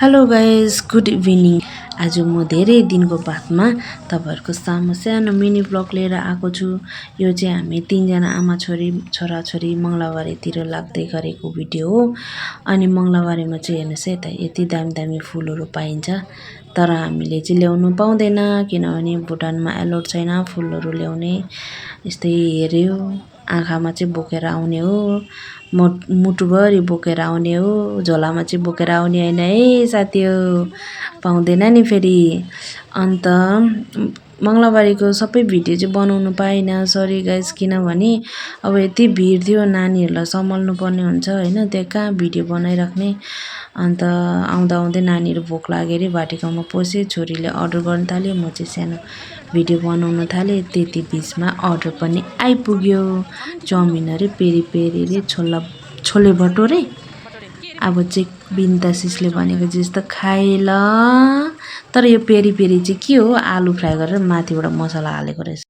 Hello guys, good evening. आज म धेरै दिनको बादमा तपाईहरुको सामु सानो मिनी ब्लग लिएर आएको छु। यो चाहिँ हामी तीनजना आमा छोराछोरी मंगलबारेतिर लाग्दै गरेको भिडियो हो। अनि मंगलबारेमा चाहिँ हेर्नुस् है त, यति दामी फुलहरु पाइन्छ। तर हामीले चाहिँ ल्याउनु पाउँदैन किनभने भुटानमा एलाउड छैन फुलहरु ल्याउने। यस्तै हेर्यो, आँखामा चाहिँ बोकेर आउने हो, मुटुभरि बोकेर आउने हो, झोलामा चाहिँ बोकेर आउने हैन है साथी हो, पाउँदैन नि फेरि। अन्त मंगलबारेको सबै भिडियो चाहिँ बनाउनु पाइन, सरी गाइस, किनभने अब यति भिड थियो, नानीहरुलाई सम्हाल्नु पर्ने हुन्छ हैन, त्यहाँ कहाँ भिडियो बनाइराख्ने। अन्त आउँदै नानीहरु भोक लाग्यो रे भाटिकामा पसे, छोरीले अर्डर गर्न थाल्यो, म चाहिँ सानो भिडियो बनाउन थाले। त्यति बीचमा अर्डर पनि आइपुग्यो, चाउमिन रे, पेरी पेरी रे, छोले भटोरे। अब चाहिँ बिन्ता सिसले भनेको जस्तो खाए ल। तर यो पेरी पेरी चाहिँ के हो, आलु फ्राई गरेर माथिबाट मसला हालेको रहेछ।